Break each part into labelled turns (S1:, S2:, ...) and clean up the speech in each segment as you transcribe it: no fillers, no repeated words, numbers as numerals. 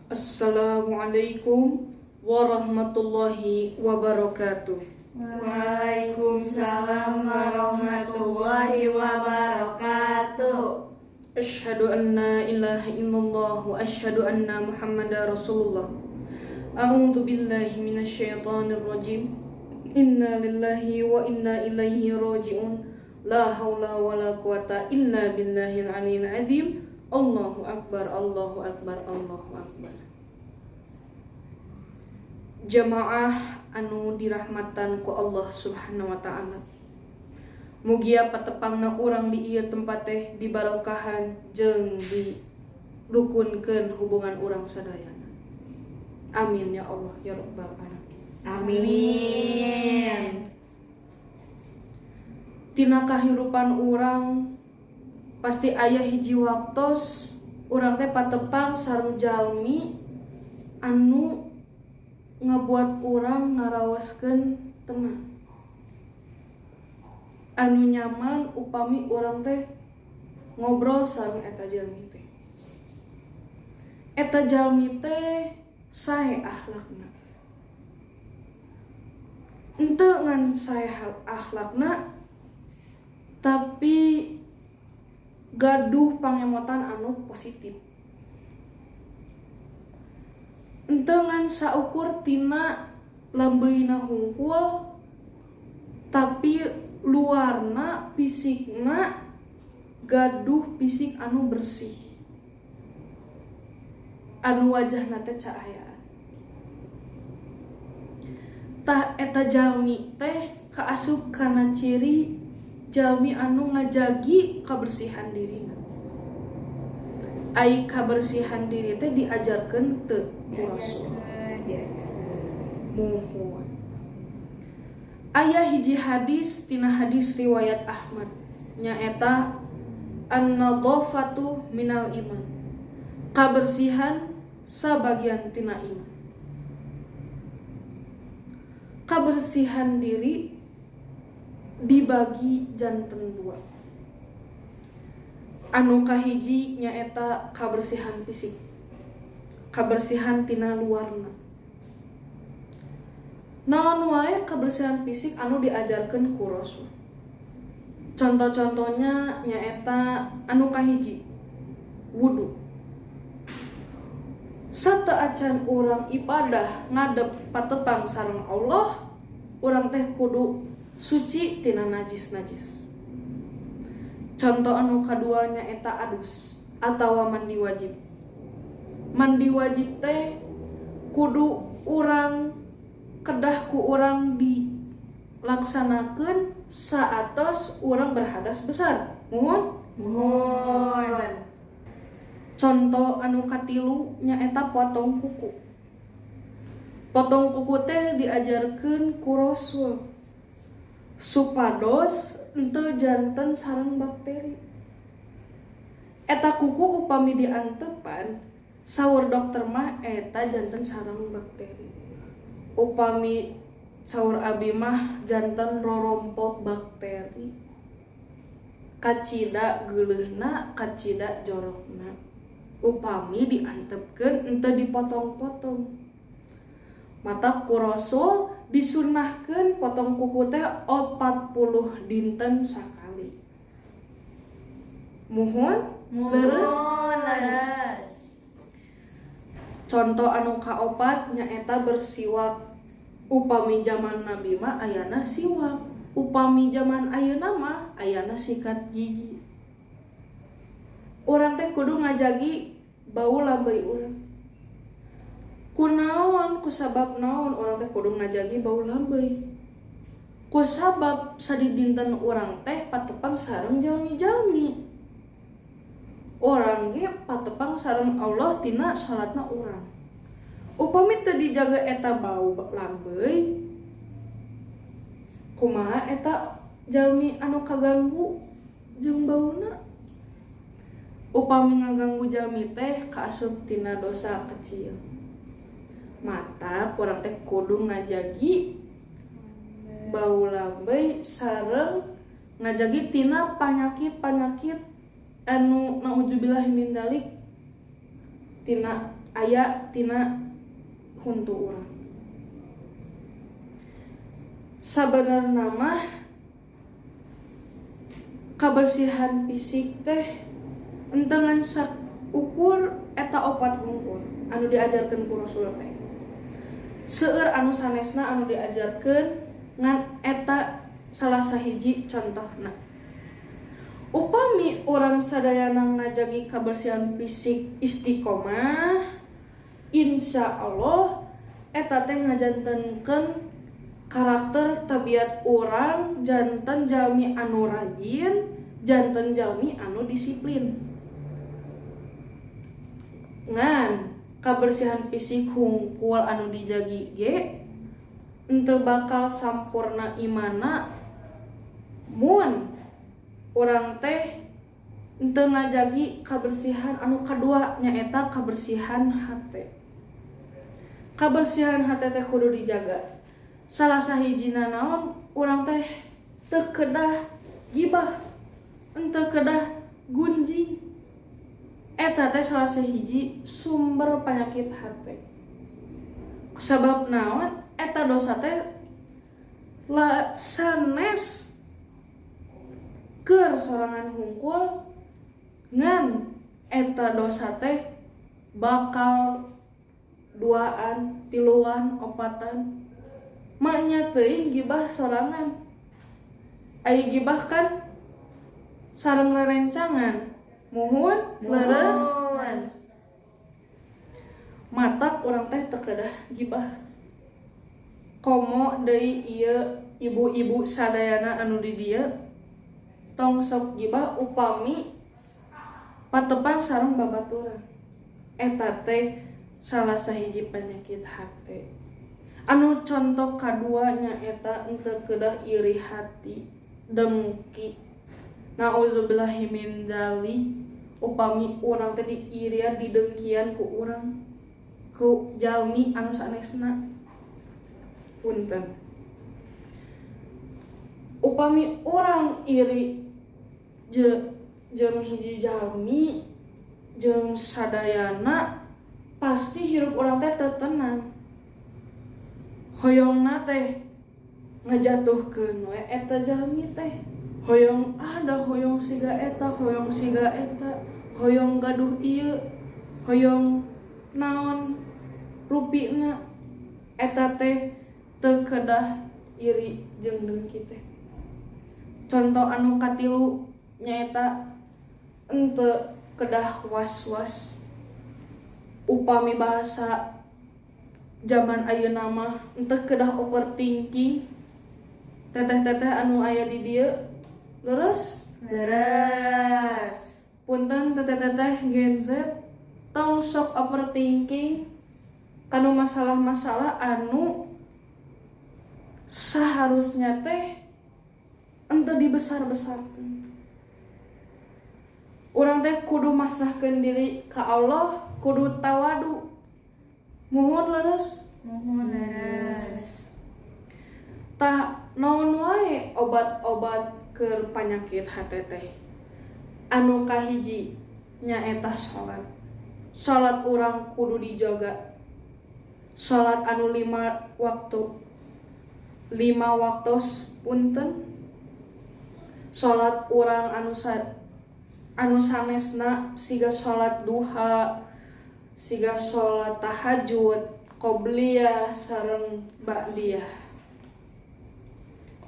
S1: Assalamualaikum warahmatullahi wabarakatuh.
S2: Waalaikumsalam warahmatullahi wabarakatuh.
S1: Asyhadu an la ilaha illallah wa asyhadu anna Muhammadar Rasulullah. A'udzu billahi minasyaitonir rajim. Inna lillahi wa inna ilaihi raji'un. La haula wala quwata illa billahil aliyil azim. Allahu akbar, Allahu akbar, Allahu akbar. Jamaah anu dirahmatan ku Allah Subhanahu wa Ta'ala. Mugia patepangna urang di ieu tempat teh dibarokahan jeung dirukunkeun hubungan urang sadayana. Amin ya Allah ya Rabbal alamin.
S2: Amin.
S1: Tina kahirupan urang pasti aya hiji waktos urang teh patepang sareng jalmi anu ngabuat urang ngaraoskeun tenang, anu nyaman upami urang teh ngobrol sareng eta jalmi teh. Eta jalmi teh sae akhlakna, henteu ngan sae akhlakna, tapi gaduh pangemotan anu positif. Henteu ngan saukur tina lambeuna hungkul, tapi luarna, fisikna, gaduh fisik anu bersih, anu wajahna teh cahayaan. Tah, eta jalmi teh kaasup kana ciri jalmi anu ngajagi kebersihan dirina. Ai kabersihan diri teh diajarkeun teu ku Rasul?
S2: Diajarkeun.
S1: Muhun. Aya hiji hadis tina hadis riwayat Ahmad, nyaeta an-nadhafatu minal iman. Kabersihan sabagian tina iman. Kabersihan diri dibagi janten dua. Anu kahiji nyaeta kabersihan fisik. Kabersihan tina luarna. Naon wae kabersihan fisik anu diajarkeun ku Rasul? Contoh-contohnya nyaeta anu kahiji, wudu. Sateuacan urang ibadah ngadep patepang sareng Allah, urang teh kudu suci tina najis-najis. Contoh anu kadua nyaeta adus atawa mandi wajib. Mandi wajib teh kudu urang, kedah ku urang dilaksanakeun saatos urang berhadas besar. Muhun?
S2: Muhun.
S1: Contoh anu katilu nyaeta potong kuku. Potong kuku teh diajarkeun ku Rasul supados henteu janten sareng bakteri. Eta kuku upami diantepan, saur dokter mah eta janten sareng bakteri. Upami saur abi mah janten rorompok bakteri. Kacida geuleuhna, kacida jorokna. Upami diantepkeun henteu dipotong-potong. Matak ku Rasul disunahkeun potong kuku teh 40 dinten sakali. Muhun? Leres?
S2: Muhun, leres.
S1: Contoh anu kaopat nyaeta bersiwak. Upami zaman Nabi mah ayana siwak. Upami zaman ayeuna mah ayana sikat gigi. Urang teh kudu ngajagi bau lambey urang. Kunaon, kusabab naon urang teh kudu ngajagi bau lambey? Kusabab sadidinten urang teh patepang sareng jalmi-jalmi. Urang ge patepang sareng Allah tina salatna urang. Upami teu dijaga eta bau lambey, kumaha eta jalmi anu kaganggu jeung bauna? Upami ngaganggu jalmi teh kaasup tina dosa kecil. Matak urang teh kudu ngajagi bau lambey sareng ngajagi tina panyakit-panyakit anu naudzubillahi min dzalik tina aya tina huntu urang. Sabenerna mah kabersihan fisik teh henteu ngan ukur eta opat hungkul anu diajarkeun ku Rasul teh. Seueur anu sanesna anu diajarkeun, ngan eta salah sahiji contohna. Upami urang sadayana ngajagi kabersihan fisik istiqomah, insya Allah eta teh ngajantenkeun karakter tabiat urang janten jalmi anu rajin, janten jalmi anu disiplin. Ngan kabersihan fisik hungkul anu dijagi ge henteu bakal sampurna imana mun urang teh henteu ngajagi kabersihan anu kadua, nyaeta kabersihan hate. Kabersihan hate teh kudu dijaga. Salah sahijina naon? Urang teh teu kedah gibah, henteu kedah gunjing. Eta teh salah sahiji sumber penyakit hate. Sabab naon? Eta dosa teh la sanes keur sorangan hungkul, ngan eta dosa teh bakal duaan, tiluan, opatan. Maknya teuing gibah sorangan. Ai gibah kan sareng rerencangan. Muhun leres.
S2: Muhun.
S1: Matak urang teh teu kedah gibah. Komo deui ieu ibu-ibu sadayana anu di dieu, tong sok gibah upami patepang sareng babaturan. Eta teh salah sahiji penyakit hate. Anu contoh kaduanya eta henteu kedah iri hati, dengki. Nauzubillahi min dzalik. Upami urang teh diirian, didengkian ku urang, ku jalmi anu sanesna. Punten. Upami urang iri jeung hiji jalmi jeung sadayana, pasti hirup urang teh teu tenang. Hoyongna teh ngajatuhkeun we eta jalmi teh. Hoyong ada, hoyong siga eta, hoyong siga eta, hoyong gaduh ieu, hoyong naon rupina. Eta teh teu kedah iri jeung dengki teh. Contoh anu katilu nyaeta henteu kedah was-was. Upami bahasa zaman ayeuna mah henteu kedah overthinking. Teteh-teteh anu aya di dieu leres?
S2: Leres.
S1: Punten teteh-teteh Gen Z, tong sok overthinking kanu masalah-masalah anu seharusnya teh henteu dibesar-besarkeun. Urang teh kudu masrahkeun diri ka Allah, kudu tawadu. Muhun leres?
S2: Muhun leres.
S1: Tah, naon wae obat-obat keur panyakit hate teh? Anu kahiji nyaeta salat. Salat urang kudu dijaga. Salat anu 5 waktu. 5 waktos, punten. Salat urang anu sanesna siga salat duha, siga salat tahajud, qobliyah sareng ba'diyah.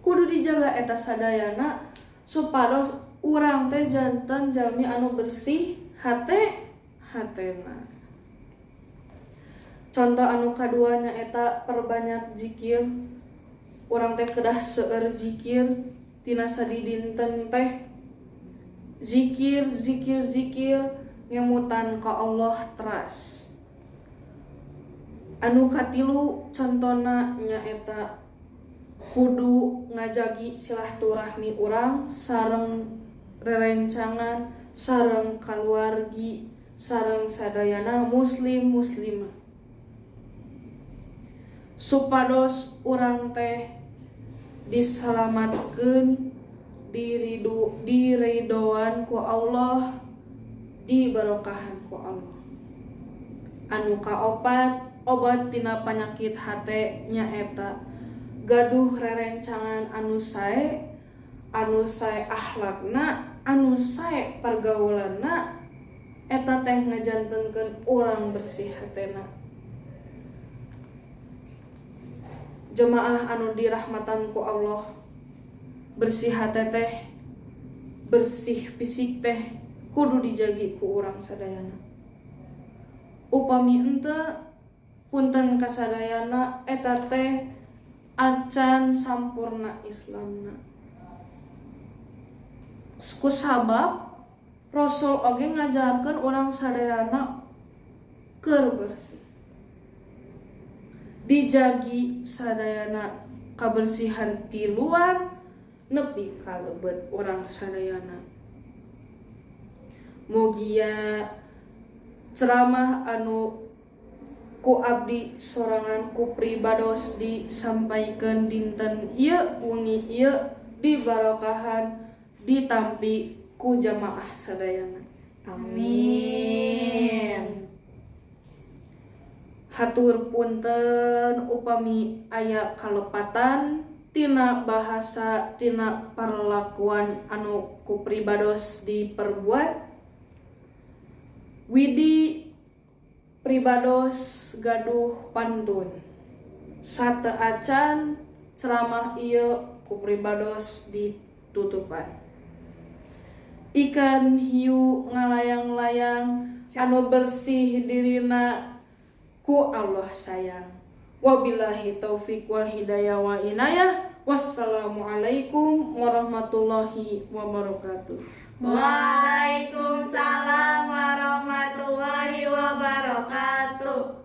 S1: Kudu dijaga eta sadayana supados urang teh janten jalmi anu bersih hatena. Contoh anu kaduanya eta perbanyak zikir. Urang teh kedah seueur zikir tina sadidinten teh. Zikir, zikir, zikir ngemutan ka Allah teras. Anu katilu contona nyaeta kudu ngajagi silaturahmi urang sareng rerencangan, sareng kaluargi, sareng sadayana muslim muslimah. Supados urang teh disalamatkeun, diridoan ku Allah, dibarokahan ku Allah. Anu kaopat, obat tina panyakit hate nyaeta gaduh rerencangan anu sae, anu sae akhlakna, anu sae pergaulanna, eta teh ngajantenkeun urang bersih hatena. Jemaah anu dirahmatan ku Allah, bersih hate teh, bersih fisik teh kudu dijagi ku urang sadayana. Upami henteu, punten kasadayana, eta teh acan sampurna Islamna. Kusabab Rasul oge ngajarkeun urang sadayana keur bersih. Dijagi sadayana kabersihan ti luar nepi ka lebet urang sadayana. Mugia ceramah anu ku abdi sorangan ku pribados disampaikeun dinten ieu wengi ieu dibarokahan ditampi ku jamaah sadayana.
S2: Amin.
S1: Hatur punten upami aya kalepatan tina bahasa tina perlakuan anu ku pribados diperbuat. Widi pribados gaduh pantun sate acan ceramah ieu ku pribados ditutupan. Ikan hiu ngalayang-layang anu bersih dirina ku Allah sayang. Wabillahi taufik wal hidayah wal inayah. Wassalamualaikum warahmatullahi wabarakatuh.
S2: Waalaikumsalam warahmatullahi wabarakatuh.